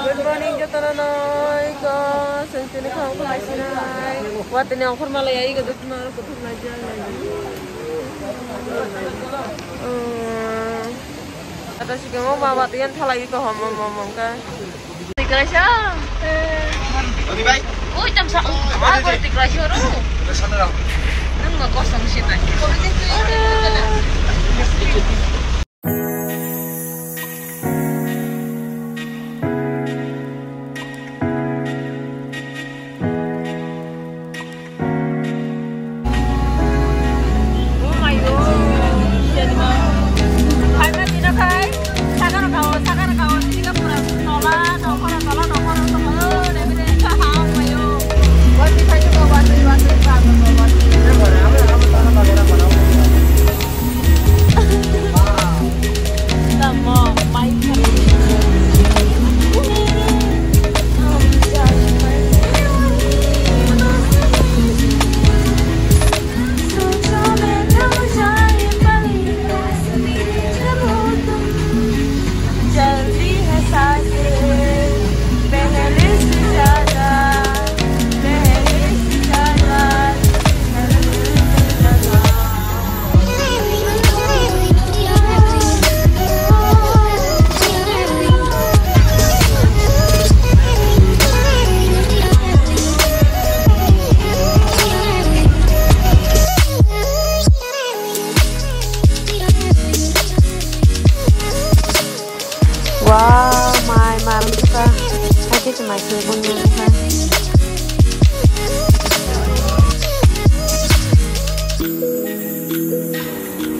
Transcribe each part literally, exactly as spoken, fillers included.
Good morning, jotono noi ko, sengtini khang ko naisinai. Watini ongkhor malai ai ko dukma ko thumna jang. Hmm. Ata sikemo ma watini thalai ko hom hom hom hom ka. Tikraisa. Oi, tam sa. Ah, ko tikraisa ro. Nang ma kosong sitai. Wow, mai mar wngkha. Hakhe se mai se bung wngkha.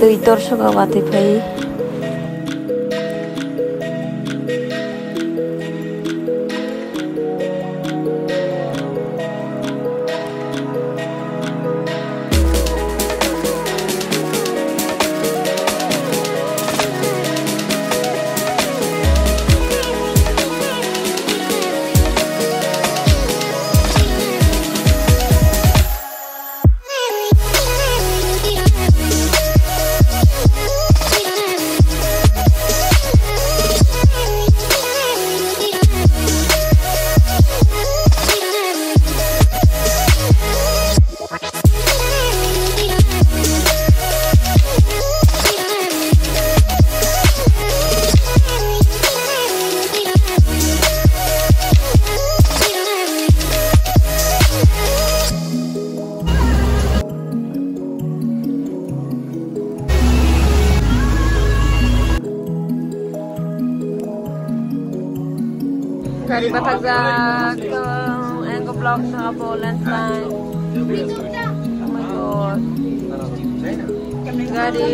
Twi torsok o watwi phai. Gari bathakjak, ang vlog no abo landslide. Oh my God. Gari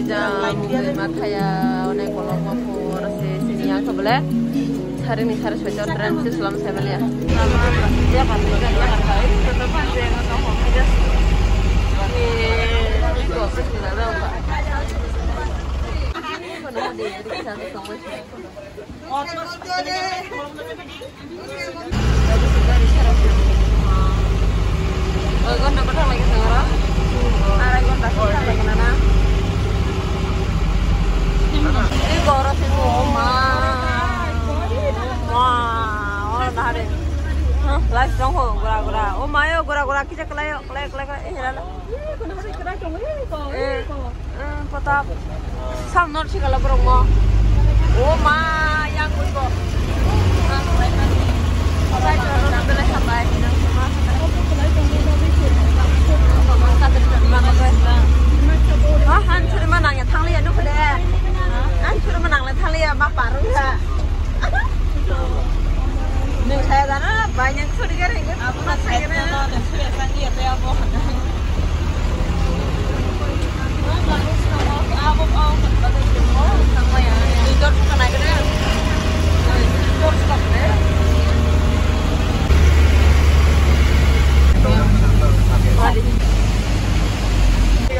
jam, mathaya, onek kolok mapur, se sini yang kebele. Sari ni sari soiton tren sis lam sebele ya. Koi ghonta bwthang lagi song oro? Arai ghonta se bwthang lagi nana. Ni goro se go, o ma. Ma, oro nahare. Light song ho, gura gura. O ma yo, gura gura kisa kelai yo, kelai, kelai, kelai. Eh, hera lo. Eh, eh, kota. Sam nor sikala borok mo. O ma, yang koi ko. Sai chwla no belai hambai. Ah, han chwla ma nang ya thang liya no kule. Han chwla ma nang le thang liya ma parung ya. Nung saya dana banyak suri kare. Abo na saya dana.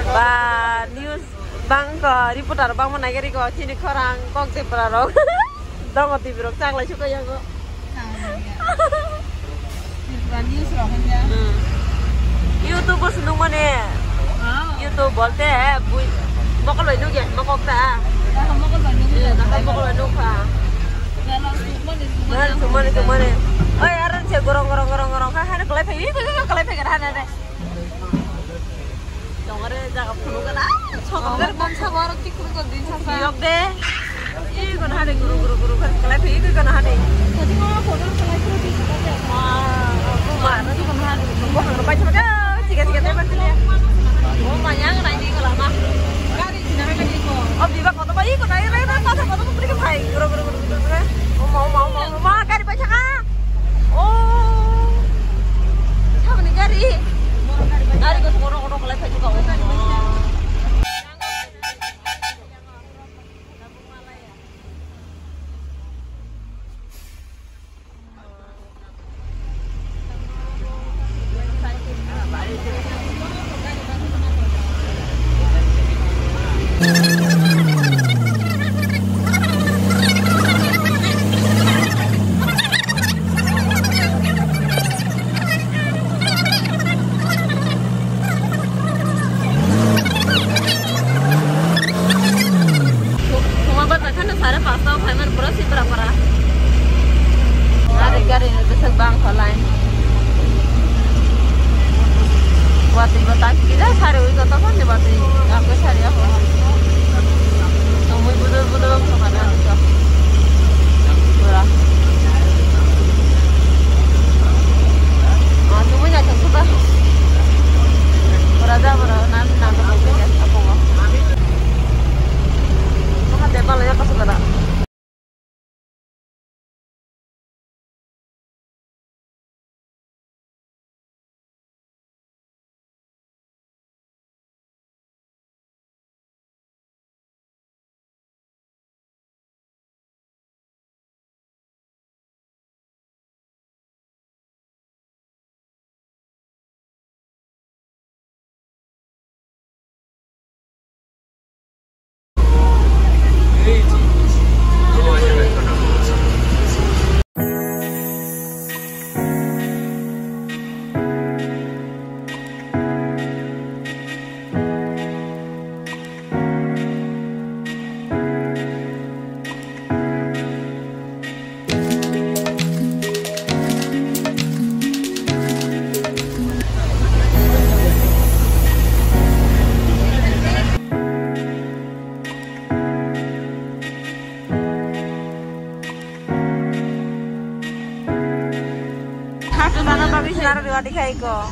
Ba news bangkha reporter bangma naigariko chini khorang kok de pora rok. Dongo T V rok chaklai suka yango. Tripura news rok hanya. Hmm. YouTube o swnung mane. Ah. YouTube bolte bui mokol bai nugya mokok ta. Ah, mokol bai nugya. Hmm, mokol bai nugkha. Dalam Nang sumani sumani. Oi, aran se gorong gorong gorong gorong. Ha, ha, kalai phai, kalai phai, kalai phai, ha, ha, ha. Tongare jaga phunukgana. Sokong gari bangsa borok tik phunukgo din sasa. Yok de. Ih, kono hade guru guru guru kan kalai phai, ih, kono hade. Jadi mau foto kalai phai di sasa. Wah, ma, nasi kono hade. Bokong pai sama ka, tiga tiga teman tu dia. Oh, mayang naik di kelama. Gari sini hade di ko. Oh, biba koto bai kono ayo, ayo, ayo, koto koto beri ke phai. Guru guru guru guru. Oh, mau mau mau mau gari pai sama. Oh. Saboni gari. Gari ko sokoro kono kalai phai juga. Oh. Suma bata khana sare pasta o phaiman pura sipra para. Gari gari ni besek bang kholai. Watwi bata kida sare ui kota khon ni watwi. Aku sare aku. Tumui budul budul ang khamana. Pura. Ah, tumui na chang suka. Pura ja pura nan nan to pura ja apa ko. Maha de pala ya kasu kada. Hatu mana babi sinaro dua dikhai ko.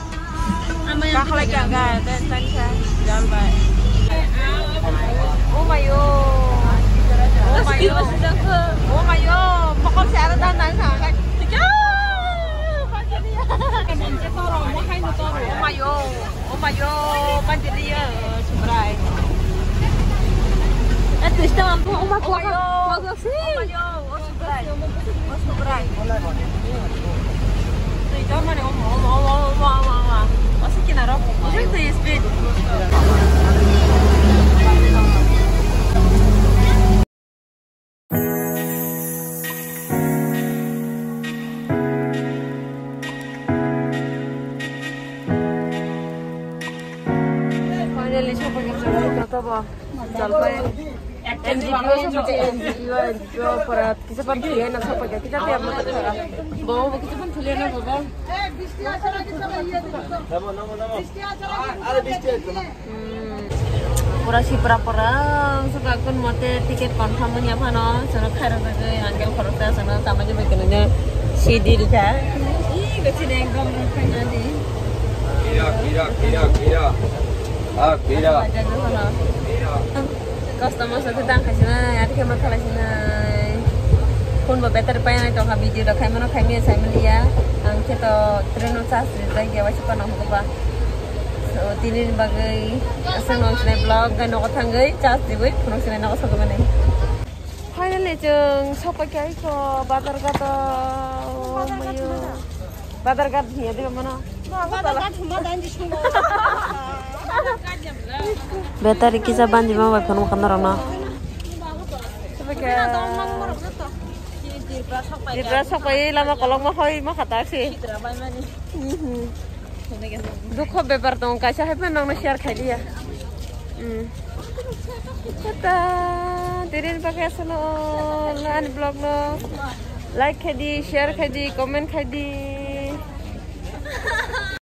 Kakhlai kya ga, dan tan kya, jal bai. Oh my yo. Oh my yo. Oh my yo. Mokol se aro dan dan sa. Oh my yo. Oh my yo. Manjiliya, subrai. Eh, twista mampu, oh my yo. Oh my yo. Oh, subrai. Oh, subrai. Tui jor mane, oh, oh, oh. Masih kena rok. Masih tu speed. Finally, shopping mall. Jalpai. N G P O sopai, N G P O, N G P O, pora kisa pan thuya na sopai, kisa tiya mo ta. Bo, bo kisa pan thuya na, baba. Hmm. Pura si pura pura, suka kun mote ticket confirm manya phano, sono khaira jagwi, angel khoroksa, sono tama jagwi kene ne si deal kha. Ih, gachine ekdom rukha na di. Kira, kira, kira, kira. Ah, kira. Aja jagwi sono. Kosto mosto khe tang khasinai, ati khe ma khalaisinai. Phone bo battery painai tongkha, video rok khaimano khaimya saimaliya. Ang khe to train o charge rijak ya, waisa pano hwnba. So, tini ni bagwi aswk no sinai vlog gai nogo thangwi charge riwi phunuk sinai nogo sogwi mani. Finally chwng sopai kha iko bazar ghat o. Bazar ghat hiya diba mano. Bazar ghat huma dan di sungo. Battery kisa banjima bai phone mokha norokno. Tripura sopai lama kolokma hoi ma khata si. Mhm. Dukho bepar tong kaisa hai phano nokno share khai diya. Hmm. Tata, tini ni bagwi aswkno ani vlog no. Like khai di, share khai di, comment khai di.